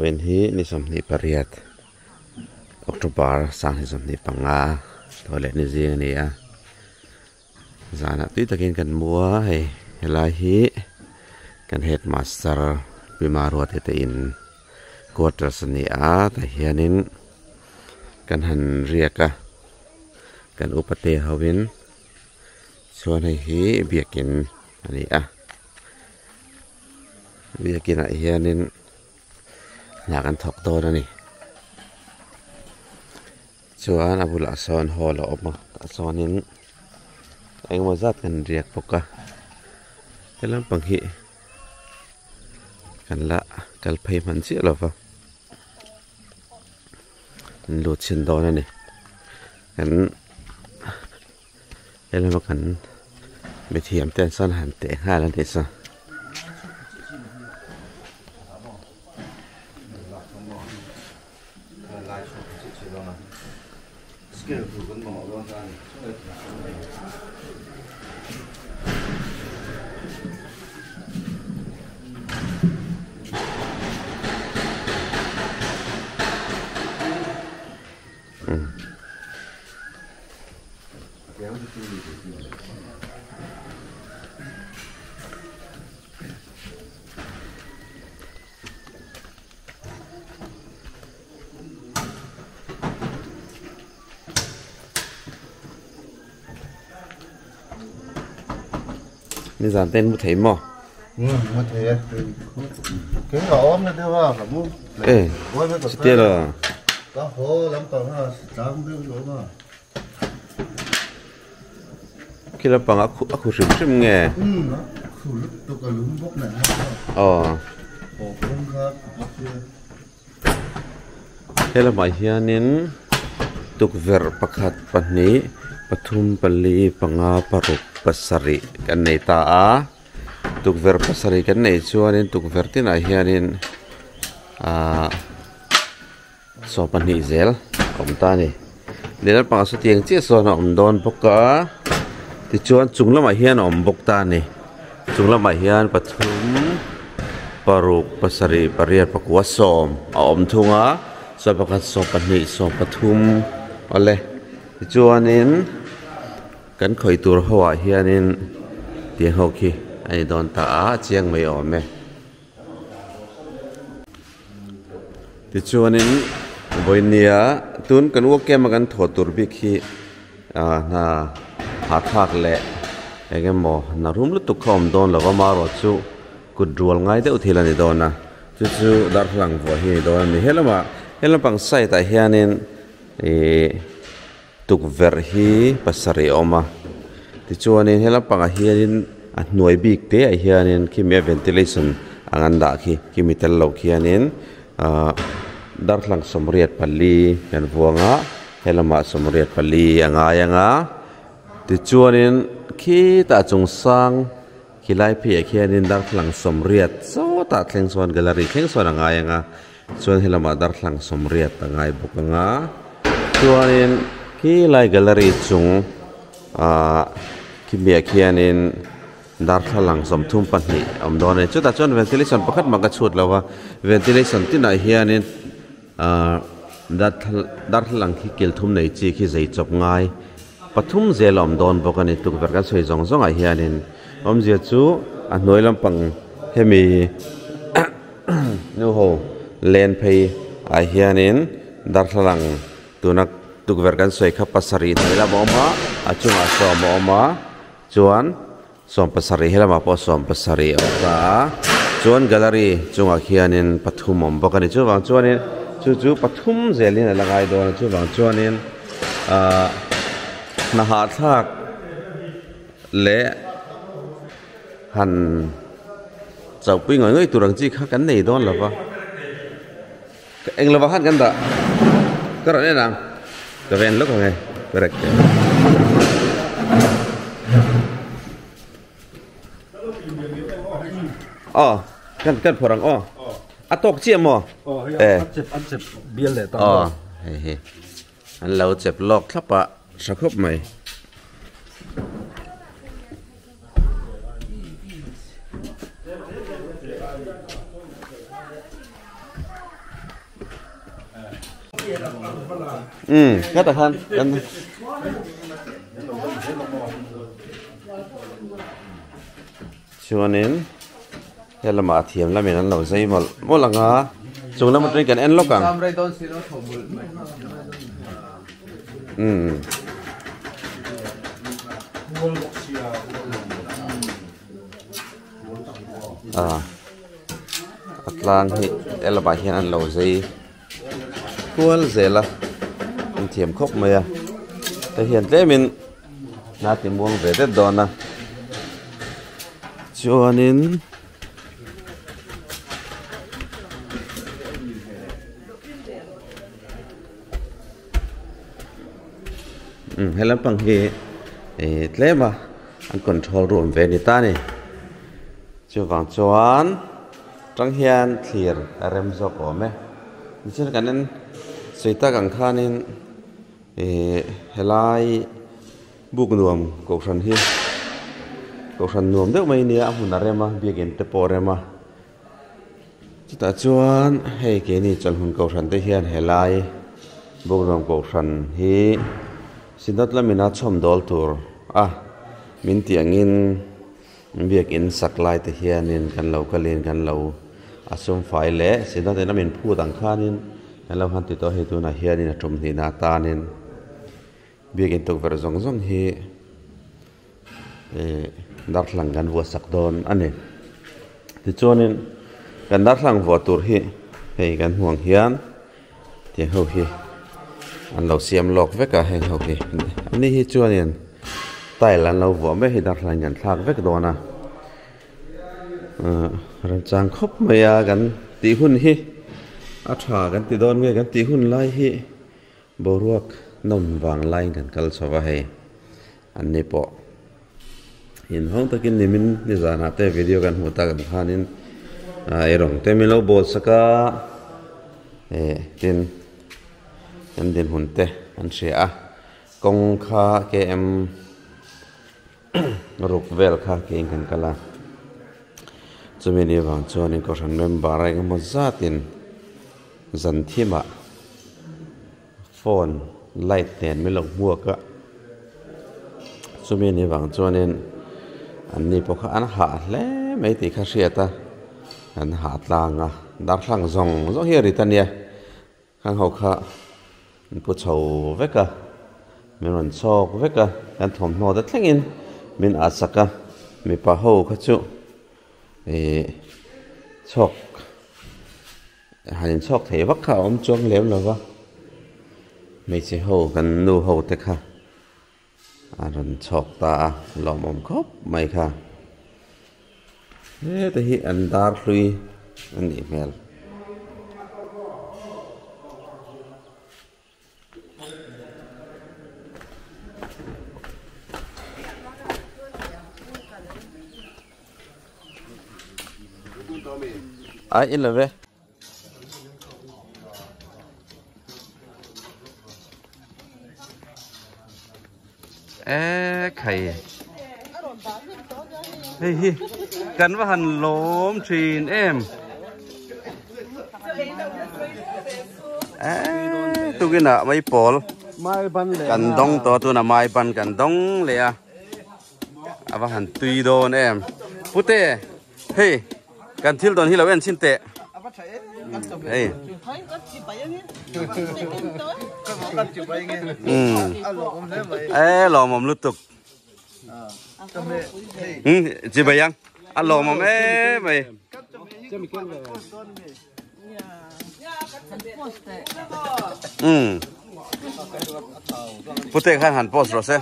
Vawiin hi ni 28 October 2025 tawh leh ni zing a ni a zanah tui takin kan mu a hei helai hi kan headmaster Pi Maruate te in quarters a ni a tah hianin kan han riak a kan upate hovin chuan hei hi biakin a ni a biakinah hianin hna kan thawk dawn a ni chuan a bulah sawn hall a awm a tah chuanin engemaw zat kan riak bawk a he lampang hi kan la kal phei hman chiah lo va an lut chhin dawn a ni kan he lama kan mithiam te an sawn han teh nghal a nih saw. Nizan te in mu thei maw? Mu thei e. Kei ka awm na deuh a, ka mu. E, chutia lo. Ka haw lampang a, tlang deuh lo a. Khi lampang a khu a khu hrim hrim nge? Umm, a khu lutuk a lum bawk nen a. Aw. Haw kawng kha bawk sia. He lamah hianin tukverh pakhat pahnih pathum pali panga paruk pasarih kan nei ta a tukverh pasarih kan neih chuanin tukverh tinah hianin ahh saw pahnih zel a awm ta a ni lehlam pangah saw tiang chiah sawn a awm dawn bawk a tichuan chung lamah hian a awm bawk ta a ni chung lamah hian pathum paruk pasarih pariat pakua sawm a awm thung a saw pakhat saw pahnih saw pathum awle tichuanin kan khawih tur ho ah hianin tiang ho khi a ni dawn ta a a chiang mai awm e. Tichuanin vawinia tun kan work camp a kan thawh tur bik hi ah hna hahthlak leh eng emaw hna rum lutuk kha a awm dawn lo va amaherawhchu kut rual ngai deuh thil a ni dawn a chu chu darthlalang vuah hi a ni dawn a ni helamah he lampang side ah hianin ihh tukverh hi pasarih a awm a tichuanin he lampangah hianin a hnuai bik te ah hianin khimi a ventilation ang an dah khi khimi tel loh khianin ahh darthlalang sawmriat pali kan vuang a helamah sawmriat pali a ngai ang a tichuanin khitah chung sang khilai pheiah khianin darthlalang sawmriat sawtah thleng sawn gallery thleng sawn a ngai ang a. Chuan helamah darthlang sawmriat a ngai bawk ang a chuanin khilai gallery chung ahh khimiah khianin darthlalang sawmthum pahnih a awm dawn a ni chutah chuan ventilation pakhat mah ka chhut lo va ventilation tinah hianin ahh darthlalang khi kil thum nei chi khi zei chawp ngai pathum zel a awm dawn bawk a ni tukverh kan sawi zawng zawngah hianin awmzia chu a hnuai lampang hemi. Nu ho len phei ah hianin darthlalang tuna tukverh kan sawi kha pasarih hnuai lamah a awm a a chungah sawm a awm a chuan sawm pasarih helamah pawh sawm pasarih a awm ta a chuan gallery chungah khianin pathum a awm bawk a ni chuvang chuanin chu chu pathum zelin a la ngai dawn a chuvang chuanin ahh hna hahthlak leh. Han chauhpui ngawi ngawi tur ang chi kha kan nei dawn lo va eng lovah khan kan dah ka rawn en ang ka ven lawk ang e correct e aw kan kan phawrh ang aw a tawk chiah maw e aw hei hi an lo chep lawk thlap a tha khawp mai. Um khatah khan kan chuanin he lamah a thiam lamin an lo zai mawlh mawlh ang a chung lam atangin kan en lawk ang umm ah a tlang hi he lamah hian an lo zai kual zel a an thiam khawp mai a hei hian tlemin hna ti muang ve det dawn a chuanin umm he lampang hi ih tlem a an control room ve a ni ta a ni chuvang chuan. Tang hian thlir a rem zawk awm e. Tichuan kan en sawi tak ang khanin ih helai buk nuam kohhran hi kohhran nuam deuh mai nia a hmun a rem a biakin te pawh a rem a chutah chuan hei keini chawlhmun kohhran te hian helai buk nuam kohhran hi synod lamina chhawm dawl tur a min tih angin. Biakin sak lai te hianin kan lo kalin kan lo a sum fai leh synod in a min phut ang khanin kan lo han ti tawh a hei tunah hianin a tum hnihna atanin biakin tukverh zawng zawng hi ih darthlalang kan vuah sak dawn a ni tichuanin kan darthlalang vuah tur hi hei kan hmuh ang hian tiang ho hi an lo siam lawk vek a heng ho hi ani hi chuanin tile an lo vuah mai a hei darthlalang in an thlak vek dawn a ahh remchang khawp mai a kan tih hun hi a tha kan ti dawn nge kan tih hun lai hi boruak nawm vang laiin kan kal chho va hei an ni pawh inhawng takin nimin nizanah te video kan hmuh tak ang khanin ah erawng te min lo bawl sak a eh tin kan dinhmun te an hria a kawng kha km ruk vel kha keiin kan kal a chumi ni vang chuanin kohhran member a engemaw zatin zan thimah Phone light nen min lo hmuak a, chumi ni vang chuanin an ni pawh kha an hah hle mai tih kha hriat a, an hah tlang a, darthlang zawng zawng hi a rit a nia, khang ho kha an pu chho vek a, min rawn chhawk vek a, kan thawmhnaw te thlengin min ah sak a, mipa ho kha chu ih chhawk. Han inchhawk thei vak kha a awm chuang lem lo va, hmeichhe ho kan nu ho te kha a rawn chhawk ta a, lawmawm khawp mai kha. Heta hi an dar hlui a nih hmel. Ai in lo ve. E khai. Hei hi kan va han lawm thin em. Tukinah mai pawl kan dawng tawh a tunah mai ban kan dawng leh a a va han tui dawn em pute hei kan thil dawn hi lo en chhin teh hei e lawmawm lutuk chibai ang a lawmawm em mai. Pute khan han post rawh se.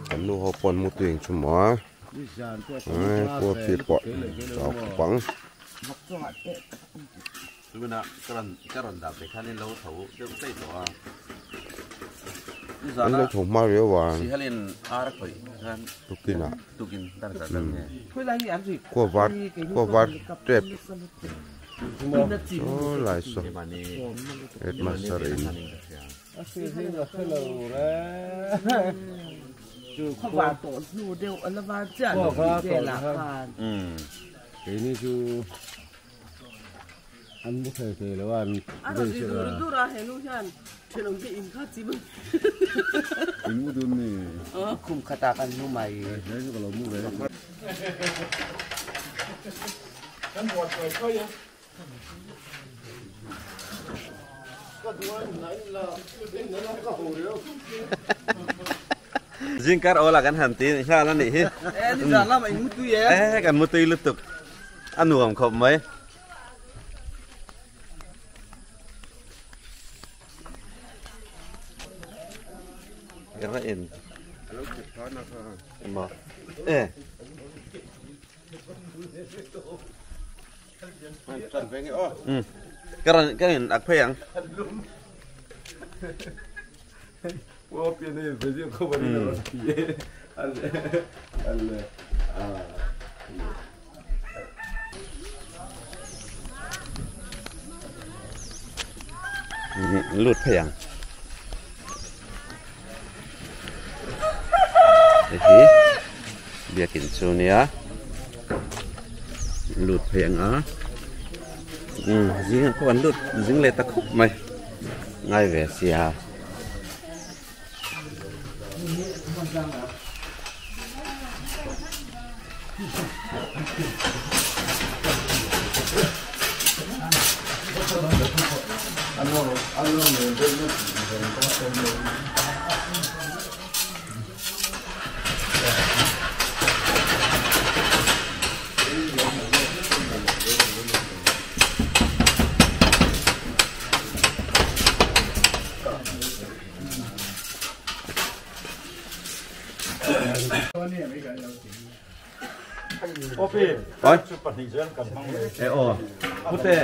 Kan nu ho pawn mu tui ang chu maw a pua phi pawh chau khawp ang. Tuna ka rawn ka rawn dah ve khan in lo tho deuh daih tawh a. An lo tho hma riau a tukin ah kua var kua var tep saw lai saw headmaster in. An mu thei thei lo a an vei a. In mu dun ni. Khum khatah kan mu mai. He chu ka lo mu ve. Zingkar awla kan han ti nghal a nih hi. E kan mu tui lutuk a nuam khawp mai. Ka in. Emaw. E. Ka in ak phei ang. Lut phei ang. Hei hi biakin chu nia lut phei ang a zing ah pawh an lut zing leh ta khawp mai ngai ve sia. Oi. E aw. Pute.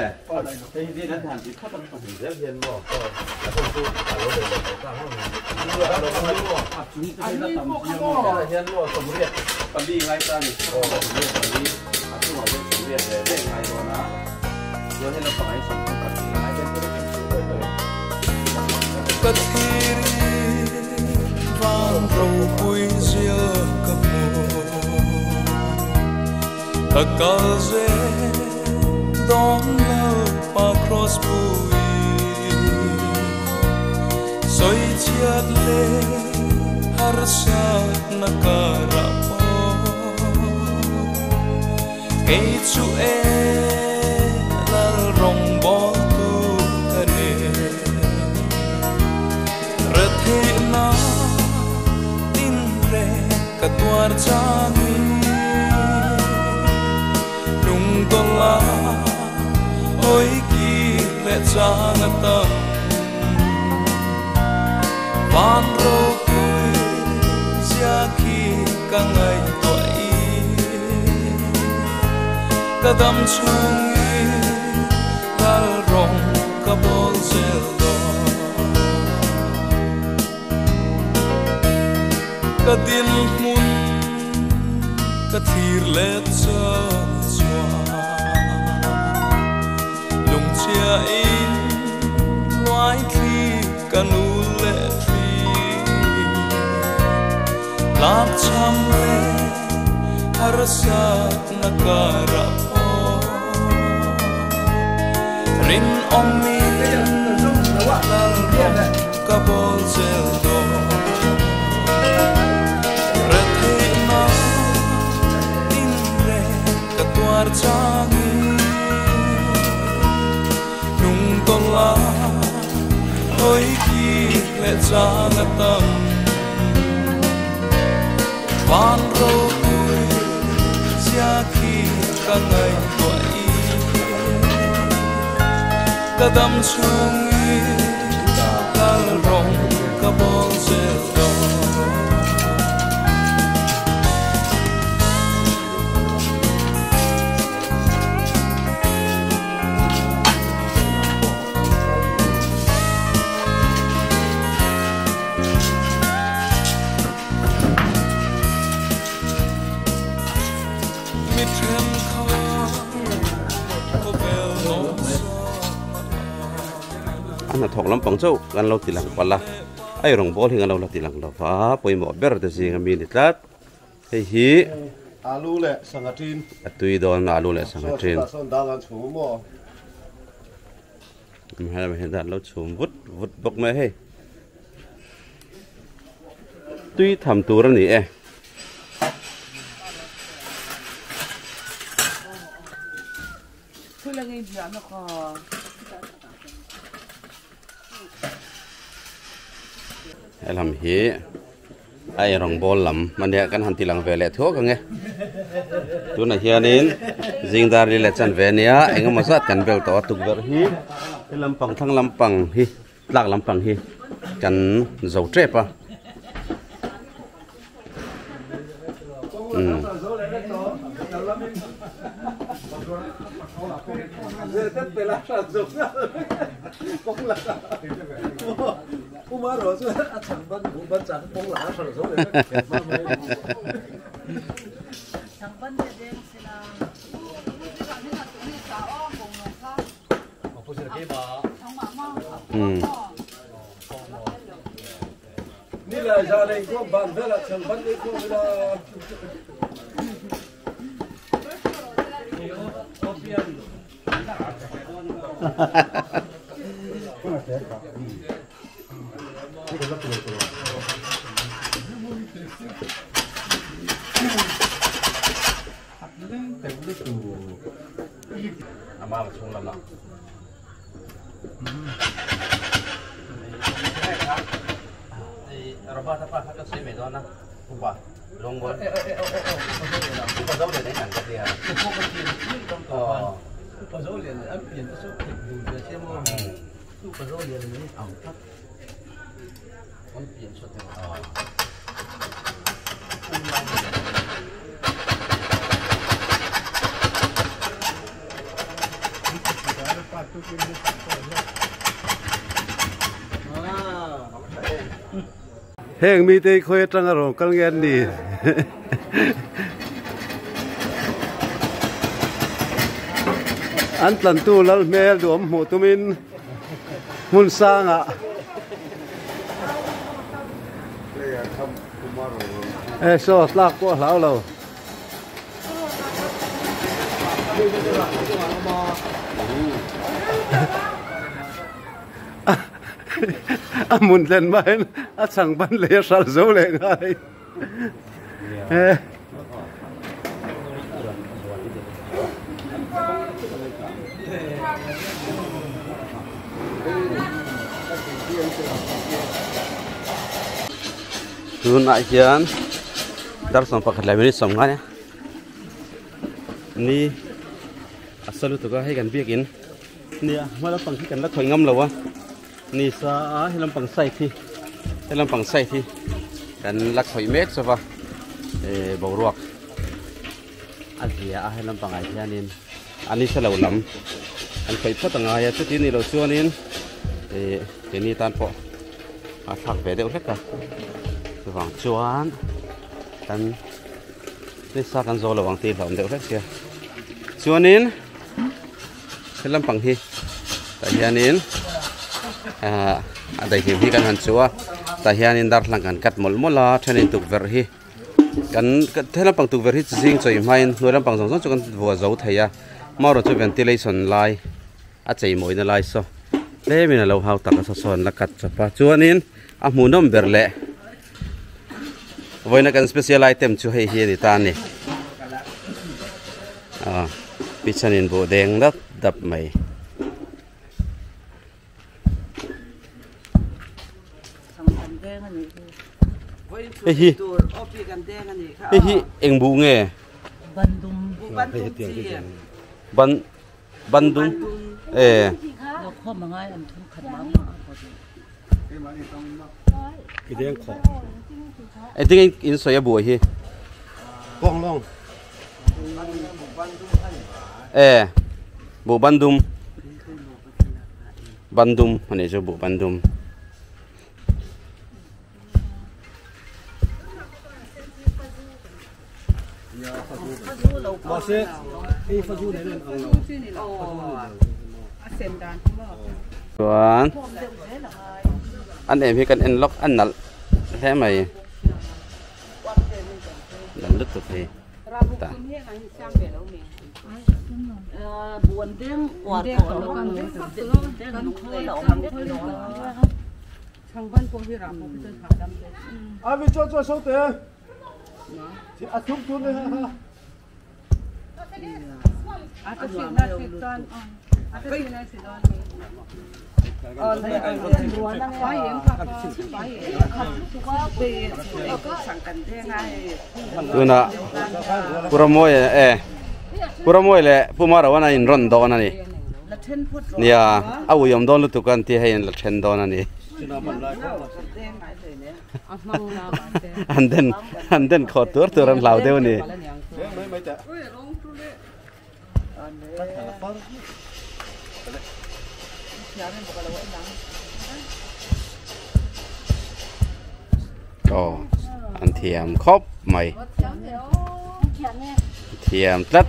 Hei hi kan han ti khawp ang pahnih zel hian maw. A chhan chu a lo lei lo ta maw. A hian maw sawmriat pali ngai ta ni. Sawmriat pali a chungah hian sawmriat ve ve ngai dawn a. Chuan hei lampangah hian sawmthum pahnih ngai ten te kan chhung daih daih. Ka thirin van ropui zia ka hmu Ka kal zel dawn lo pa cross pui Sawi chhiat leh harsatna karah pawh Kei chu e lal rawngbawltu ka ni. Retheihna tin reng ka tuar changin lung tawla hawi kir leh chang a tam. Van ropui zia khi ka ngaihtuah i ka dam chhungin lal rawng ka bawl zel dawn. Ka dinhmun ka thlir let chang chuan lungchhia in hnuai thli ka nul leh thin. Tlakchham leh harsatna karah pawh rinawmin lal rawng ka bawl zel dawn. Retheihna tin reng ka tuar changin lung tawla hawi kir leh chang a tam. Van ropui zia khi ka ngaihtuah i ka dam chhungin lal rawng ka bawl zel dawn. A hnathawk lampang chauh kan lo ti lang palh a, a eirawng bawl hi kan lo la ti lang lo va, pawimawh ber te zinga mi ni tlat. Hei hi Alu leh sangha thin. A tui dawn a alu leh sangha thin. Saw sawn dal an chhum maw? Helai hian dan lo chhum vut vut bawk mai hei. Tui tham tur a ni e. Helam hi a eirawng bawl lam ania kan han ti lang ve leh thuak ang e. Tunah hianin zingdar li leh chan ve ania engemaw zat kan bel tawh a tukverh hi he lampang thlang lampang hi tlak lampang hi kan zo tep a. Umm. Umm. Heng mite hi khawi atanga rawn kal nge an ni? An tlantu lal hmel duhawm hmuh tumin hmun sangah e saw tlak pawh a hlau lo. A hmun thlen hmain a chhang ban lei a hral zo leh nghal e. Tunah hian dar 11 leh minute 50 a ni a sa lutuk a hei kan biakin nia hma lampang hi kan la khawih ngam lo a ni sa a he lampang side hi he lampang side hi kan la khawih mek chauh va eh boruak a zia a he lampang ah hianin a ni sa lo lam an khawih phawt a ngai a chuti ni lo chuanin eh keini tan pawh a thlak ve deuh hlek a chuvang chuan kan nisa kan zo lo ang tih hlauhawm deuh hlek sia chuanin he lampang hi tah hianin ah a daihlim hi kan han chu a tah hianin darthlang kan cut mawlh mawlh a thenin tukverh hi kan he lampang tukverh hi zing chawi hmain hnuai lampang zawng zawng chu kan vuah zo thei a marawh chu ventilation lai a chei mawina lai saw tlemin a lo hau tak a saw sawn la cut chawp a chuanin a hmuhnawm ber leh vawiina kan special item chu hei hi a ni ta a ni ah pichhanin buh deng dap dap mai. Hei hi hei hi eng buh nge ban Bandung e. Engtin in sawi a buai hi? Kawng lawng. E buh bandum. Bandum ani chu buh bandum. Chuan an em hi kan en lawk a nalh hle mai nalh lutuk hi ta. Tunah Puramawi e Puramawi leh Pumarawan a inrawn dawn a ni. Nia a uiawm dawn lutuk a an ti hei an la then dawn a ni. An den an den khawh tur tur an hlau deuh a ni. Aw an thiam khawp mai thiam tlat.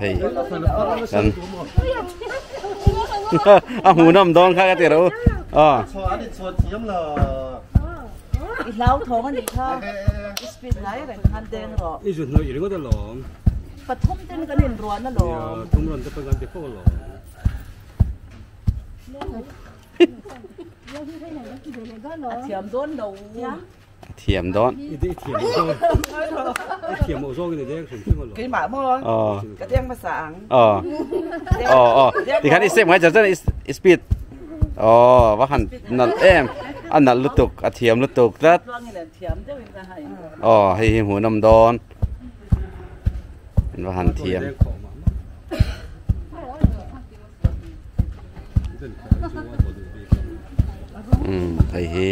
Hei kan a hmuh nawm dawn kha ka ti ro a Pathum ten kan inruan alawm. Thum rawn te pawh kan ti fo alawm. A thiam dawn lo. A thiam dawn. I thiam zawng. I thiam mawh zawng in i deng hrim hrim alawm. Keimah maw? Ka deng hmasa ang. Aw. Aw aw. Tikhan i step ngai char char i speed. Aw va han nalh em. A nalh lutuk a thiam lutuk tlat. Aw hei hi hmuhnawm dawn. An va han thiam. Um hei hi.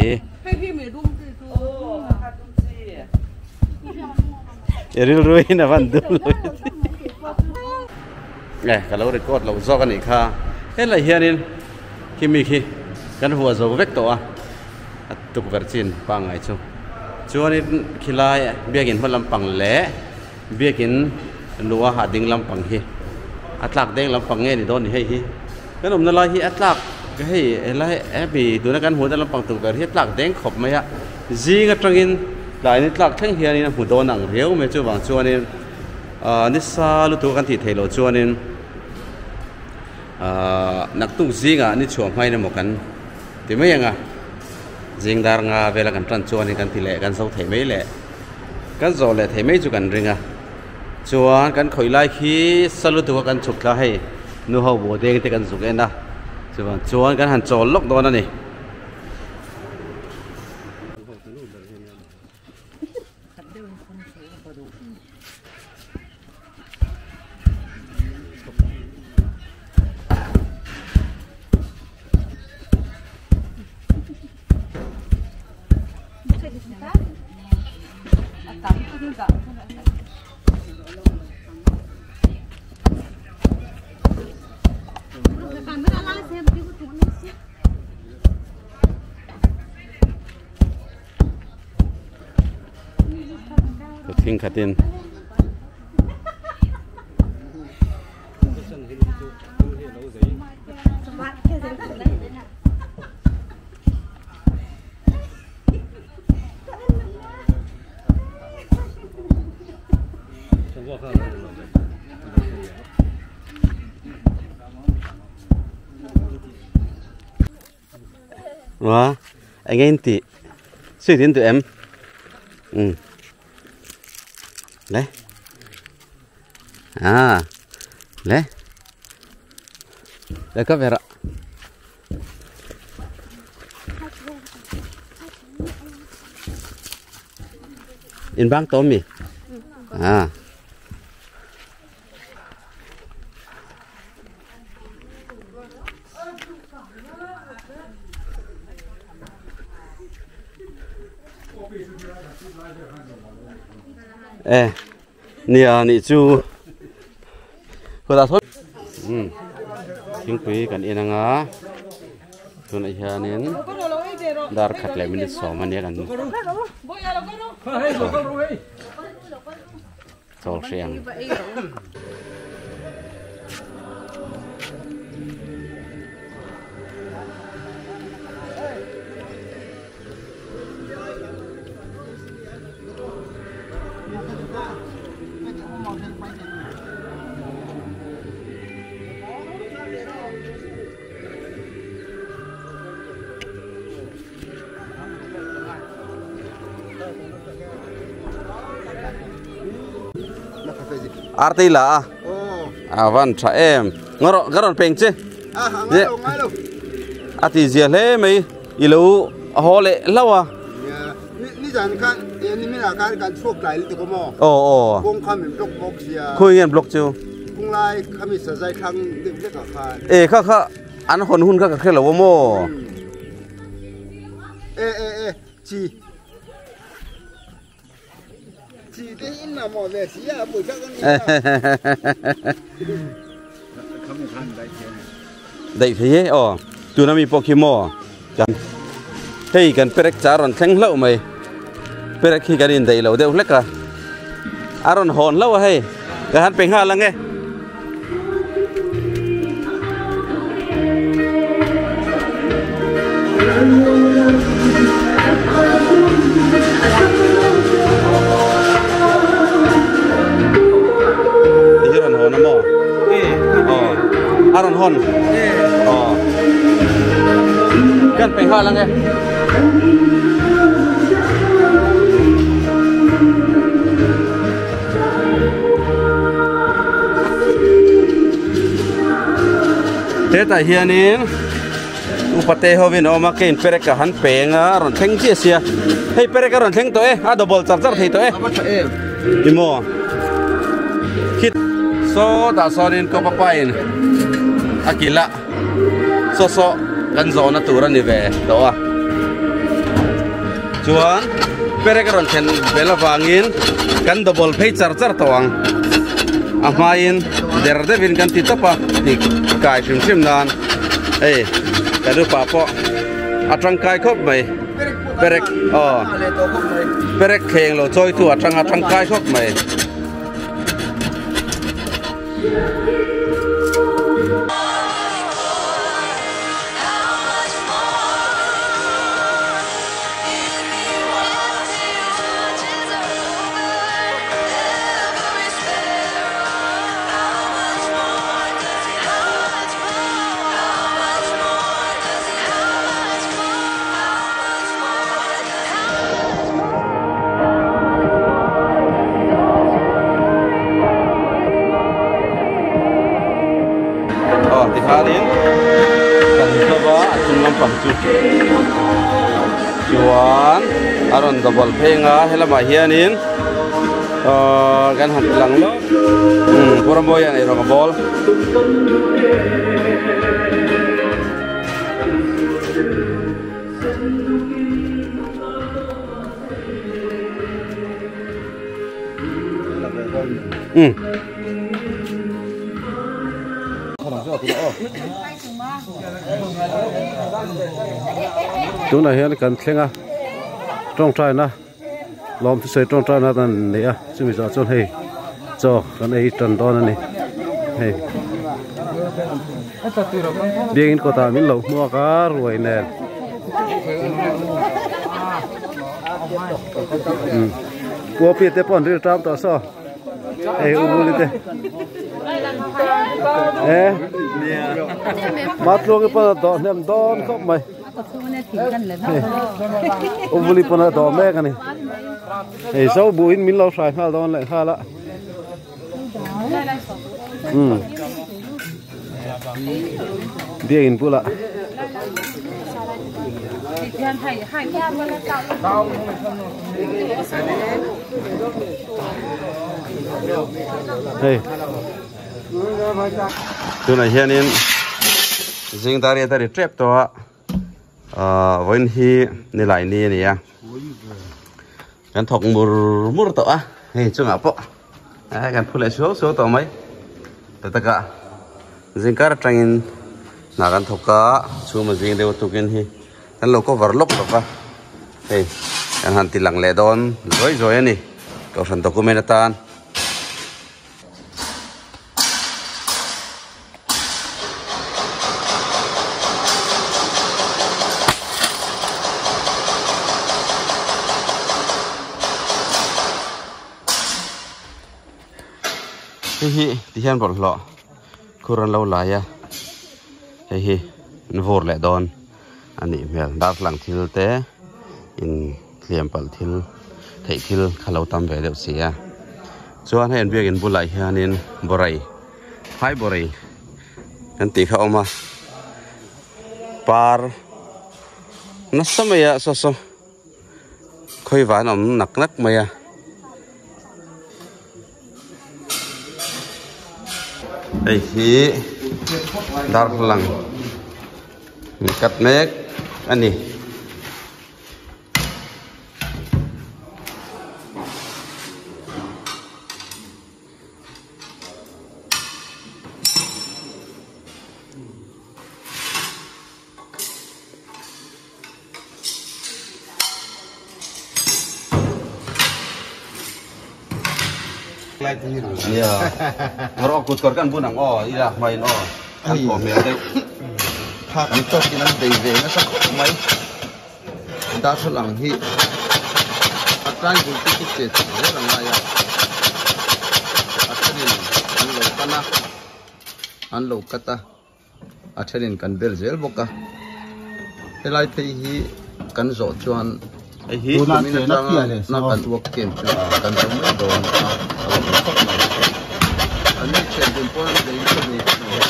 I rilruin a van dum lo e ka lo record lo zawk a nih kha helai hianin khi mi khi kan hua zo vek tawh a a tukverh chin pangngai chu chuanin khilai biakin hma lampang leh biakin luh a ding lampang hi a tlak deng lampang nge ni dawn ni hei hi kan awmna lai hi a tlak hei helai hemi tuna kan hmuhna lampang tukverh hi a tlak deng khawp mai a zing atangin tlai ni tlak thleng hianin a hmu dawn ang riau mai chuvang chuanin ahh nisa lutuk a kan tih theih loh chuanin ahh naktuk zingah ni chhuah hmain emaw kan ti mai ang a zing dar nga vela kan tan chuanin kan ti leh kan zo thei mai leh kan zawh leh thei mai chu kan ring a chuan kan khawih lai khi sa lutuk a kan chhuk thla hei nu ho buh deng te kan zuk en a chuvang chuan kan han chawl lawk dawn a ni. Thing khatin Wa eng in tih sweet in duh em um le à le le ka vera in bang tawm mi à E Nia nih chu khawtah sawn umm thingpui kan en anga tunah hianin dar khat leh minute sawm ania kan chawl hreh ang. Arte la a a van tha em ngaro garon peng che a ti zia hle mai i lo haw leh hlauh a. Ni zan khan ni min ah khan kan chhuak tlai lutuk a maw? Aw aw. Kawng kha min block bawk sia. Khawi nge an block chu? Kawng lai kha mi sazai thlang deuh hlek ah khan. E kha kha an hawn hun kha ka hre lo a maw? E e e chi chi te hi in mamawh ve si a pui tak a ni a. Daih thei e aw tuna mi pawh khi maw kan hei kan perek cha rawn thleng hlauh mai perek hi kan indaih lo deuh hlek a a rawn hawn hlauh a hei ka han pe nghal ang e. Ti hi rawn hawn a maw? Aw a rawn hawn aw kan pe nghal ang e. Hetah hianin upate hovin a awm a kein perek a han peng a a rawn thleng chiah sia hei perek a rawn thleng tawh e a double char char thei tawh e ti maw khit sawtah sawnin ka papa in a kilh a saw saw kan zawhna tur a ni ve tawh a chuan perek a rawn thlen bel avangin kan double phei char char tawh ang a hmain der deuhin kan ti tawp a tih kai hrim hrim nan hei kan upa pawh a tangkai khawp mai perek aw perek thleng lo chawi tu a tang a tangkai khawp mai. Aw tikhanin kan hlova a chung lampang chu chuan a rawn double phei anga helamah hianin ahh kan han ti lang lawk umm pawramawia an eirawng a bawl. Umm. Tunah hian kan thleng a tawngtaina lawm thusawi tawngtaina an nei a chumi zawh chuan hei chaw kan ei tan dawn a ni hei biakin kawtah min lo hmuak a ruai nen umm puapi te pawh an ril tam tawh saw. Hei u buli te e matluangi pawn a dawh hnem dawn khawp mai u buli pawn a dawh mek ani hei zo buhin min lo hrai nghal dawn leh nghal a um biakin bulah Hei tunah hianin zing dar riat a ri tep tawh a ahh vawiin hi nilai ni a ni a kan thawk mur mur tawh a hei chungah pawh. Eh kan phu leh suau suau tawh mai ta taka zingkar atangin hna kan thawk a chhuma zing deuh tukin hi kan lo cover lawk lawk a hei kan han ti lang leh dawn zuai zuai a ni kohhran document atan. Hei hi ti hian bawlhhlawh khur an lo lai a hei hi an vur leh dawn a nih hmel darthlalang thil te in hliam palh thil theih thil kha lo tam ve deuh si a chuan hei an biakin bulah hianin bawrei phai bawrei kan tih kha a awm a par nasa mai a saw saw khawi van awm nak nak mai a. Hei hi darthlalang cut mek a ni. Nia rawh kut kawr kan bun ang aw i lak hmain aw an thawh hmel deuh. Phak an tawkin an bei ve nasa khawp mai. Darthlalang hi a tlai bul te khi che chak zel a ngai a, a thenin an lo pan a, an lo cut a, a thenin kan bel zel bawk a. Helai phei hi kan zawh chuan kumin atanga na kan uak kem chu kan zo mai dawn a, a lo awm khawp mai. An ni thian dun pawn an bei nasa ve khawp mai.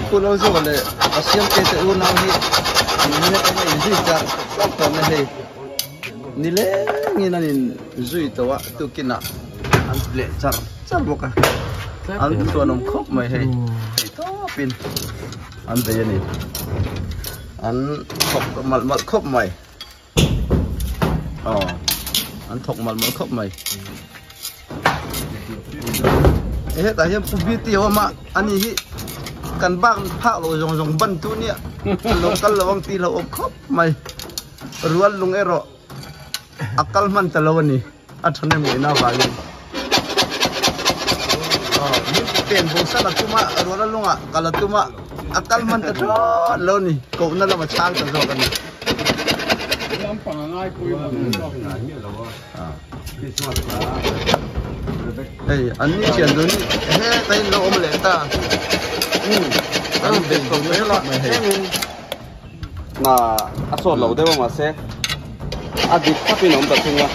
Pulo zawh leh a siam te te unau hi an hming atanga inzui char char tawh mai hei nilengin an inzui tawh a tukinah an leh char char bawk a an chhuanawm khawp mai hei hei tawpin an bei a ni an thawk malh malh khawp mai aw an thawk malh malh khawp mai hetah hian pu beauty a awm a ani hi kan bak phak loh zawng zawng ban tu nia lo kal lo ang tih hlauhawm khawp mai rual lung erawh a kal hman ta lo a ni a thahnem ngaihna avangin pen bo sal a tum a rual a lungah kal a tum a a kal hman ta thlawt lo a ni kohna lama chhang ta zawk a ni. Hei an ni thian dun heta in lo awm leh ta an bei dun khawp mai hei. Na a sawt lo deuh a mahse a dik thlapin a awm ta thung a.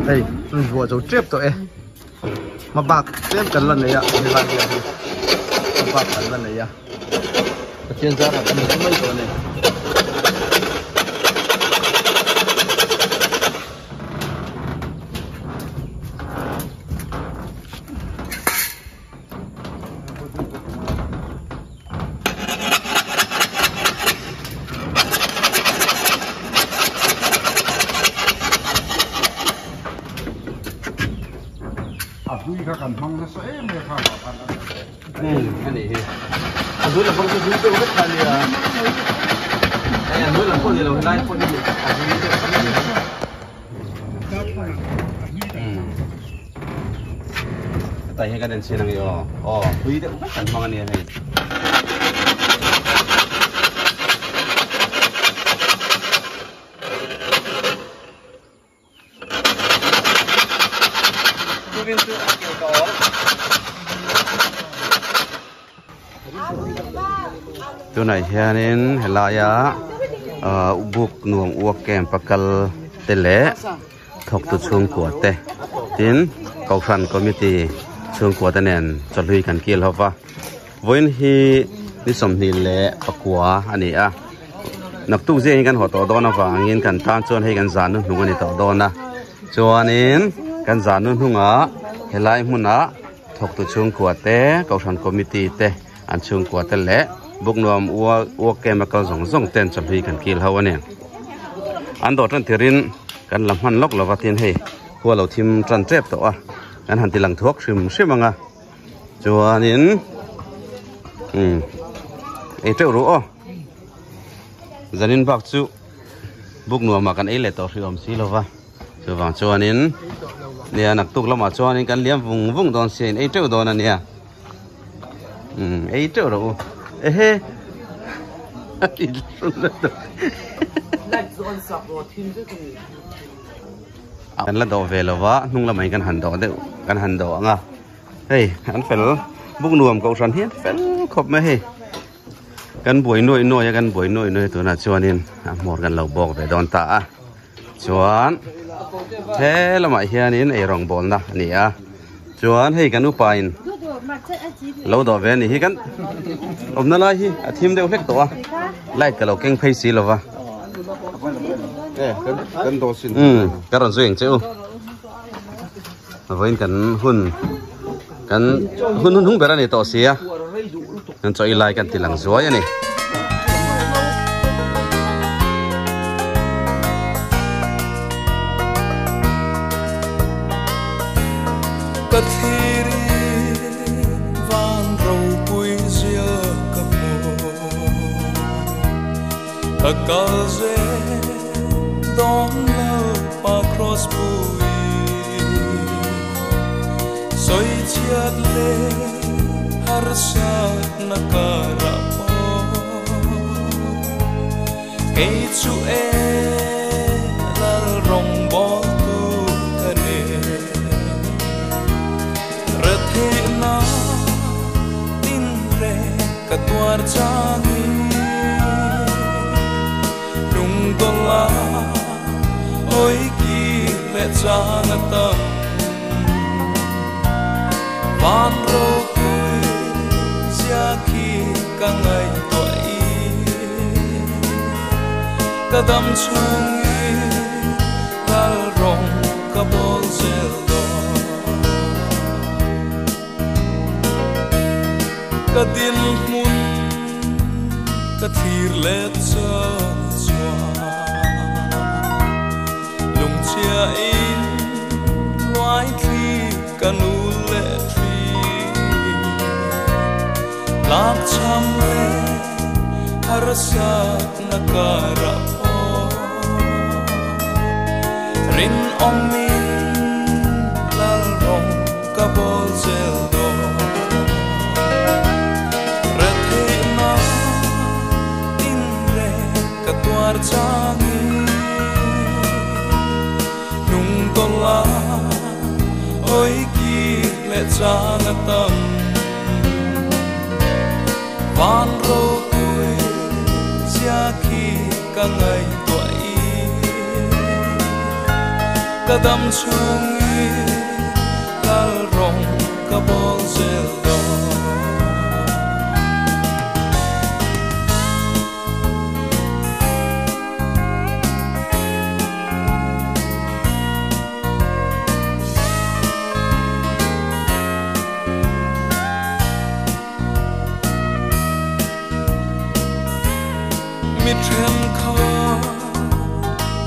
Hei an vuah zo tep tawh e hmabak tlem kan la nei a helai hian hi hmabak kan la nei a Pathian zarah kan hmu mai tawh a ni. A hlui kha kan hmang nasa em em kha a nih hi a hlui lam pawh chu hlui deuh vek kha a nia hei a hlui lam pawh ni lo helai pawh hi a hlui deuh vek a ni. Hetai hian kan enchhin ang i aw aw hlui deuh vek kan hmang a nia hei. Tukin chu a keu ka awm. Tunah hianin helaia ah buk nuam uak camp a kal te leh thawktu chhungkua te tin kohhran committee chhungkua te nen chawhlui kan kil ho va. Vawiin hi ni sawmhnih leh pakua a ni a naktuk zing hi kan haw tawh dawn avangin kan tan chuan hei kan zan hnuhnung a ni tawh dawn a chuanin kan zan hnuhnungah helai hmunah thawktu chhungkua te kohhran committee te an chhungkua te leh buknuam work camp a kal zawng zawng ten chawlh hi kan kil ho a ni an dawr tan tirin kan la hman lawk lova tin hei khua lo thim tan tep tawh a kan han ti lang thuak hrim hrim ang a chuanin umm ei teuh ru aw zanin bak chu buknuam ah kan ei leh tawh hrih awm si lova. Chuvang chuanin nia naktuk lamah chuanin kan liam vung vung dawn sia in ei teuh dawn a nia umm ei teuh rawh u ehe kan la dawh ve lo va hnung lamah hian kan han dawh deuh kan han dawh ang a hei an fel buk nuam kohhran hian fel khawp mai hei kan buai nuaih nuaih a kan buai nuaih nuaih a tunah chuanin a hmawr kan lo bawk ve dawn ta a. Chuan he lamah hianin eirawng bawlna a ni a chuan hei kan upa in lo dawh ve a ni hi kan awmna lai hi a thim deuh hlek tawh a light ka lo keng phei si lova umm ka rawn zui ang che u vawiin kan hun kan hun hun hnung ber a ni tawh sia kan chaw ei lai kan ti lang zuai a ni. Ka thlir in van ropui zia ka hmu ka kal zel dawn lo pa cross pui sawi chhiat leh harsatna karah pawh kei chu e lal rawngbâwl tu ka ni. Retheihna tin reng ka tuar changin lungdawla hawi kir leh chang a tam. Van ropui zia khi ka ngaihtuah i ka dam chhungin lal rawng ka bawl zel dawn. Ka dinhmun ka thlir let chang chuan lungchhia in luai thli ka nu leh thi lak cham leh harsatna karah pawh rinawmin lal rawng ka bawl zel dawn. Retheihna tin reng ka tuar changin hnung tawla hawi kir leh chang a tam. Van ropui zia khi ka ngaihtuah i ka dam chhungin lal rawng ka bawl zel dawn. Mi thenkhat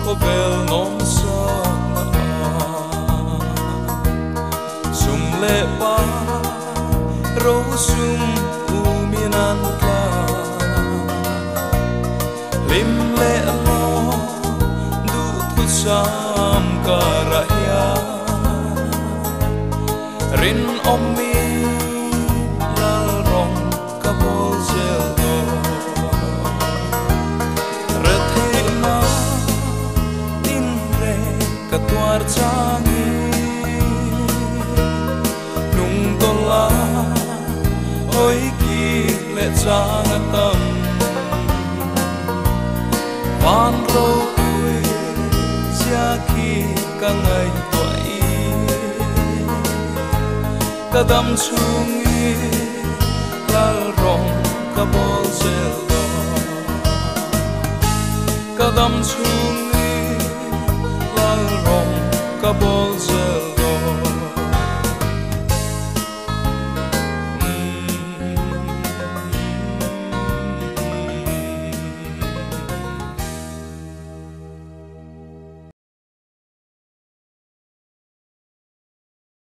khawvel nawmsakna ah sum leh pa ro sum umin an tla hlim leh lawm duhthusam karah hian rinawmin lal rawng ka bawl zel dawn. Retheihna tin reng ka tuar changin hnung tawla hawi kir leh chang a tam. Van ropui zia khi ka ngaihtuah i ka dam chhungin lal Ka bol zel dawn. Ka dam chhungin.